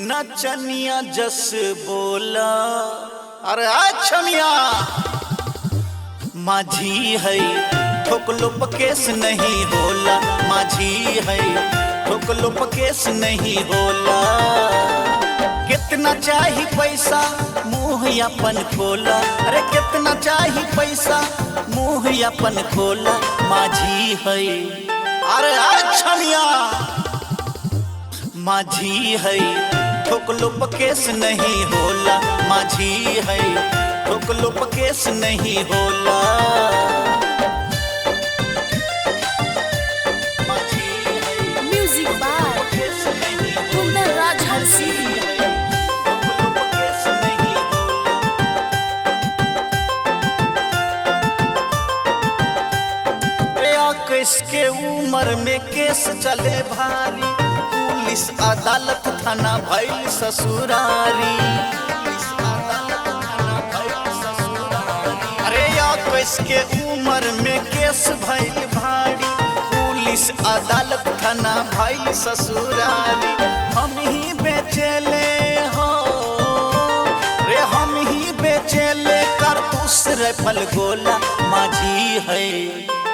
नचनिया जस बोला। अरे अछमिया माझी है ठोकलो पकेस नहीं होला। माझी है ठोकलो पकेस नहीं होला। कितना चाही पैसा मुँह अपन खोला। अरे कितना चाही पैसा मुँह अपन खोला। माझी है अरे अछमिया माझी है ठोकलो पकेस नहीं होला। माझी है ठोकलो पकेस नहीं होला। माझी है म्यूजिक बाय केस नहीं कुंदन राज हरसिंह। ठोकलो पकेस नहीं होला। रे आकेश के उम्र में केस चले भारी। पुलिस अदालत थाना भइल ससुरारी। पुलिस अदालत थाना भइल ससुरारी। अरे आकेश के उम्र में केस भइल भारी। पुलिस अदालत थाना भइल ससुरारी। हम ही बेचेले हो रे हम ही बेचेले कारतूस राइफल गोला। माझी है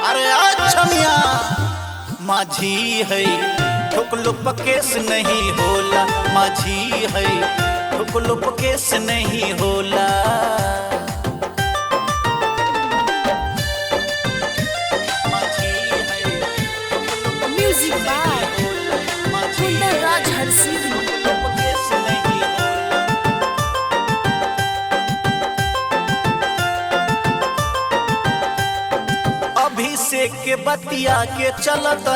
अरे अछमिया माझी है ठोकलो पकेस नहीं होला। माझी है ठोकलो पकेस नहीं होला। माझी है म्यूजिक बाय माझी कुंदन राज हरसिंह। ठोकलो पकेस नहीं होला। अभिषेक के बतिया के चलत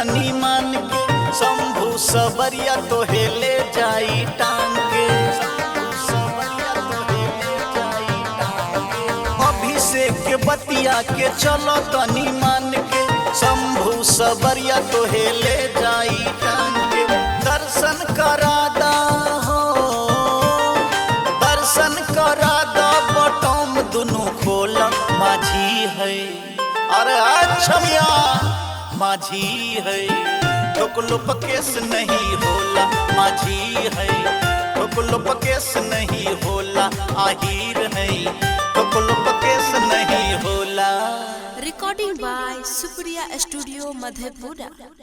मान के। शंभु सबरिया तोहे ले जाई टांग के। शंभु सबरिया तोहे ले जाई टांग के। अभिषेक के बतिया के चलत मान के। शंभु सबरिया तोहे ले जाई टांग के। दर्शन करा दा हो दर्शन करा दा बटम दुनू खोला। माझी है अरे अछमिया माझी है ठोकलो पकेस नहीं होला। माझी है ठोकलो पकेस नहीं होला। आहिर है ठोकलो पकेस नहीं होला। Recording by Supriya studio Madhepura.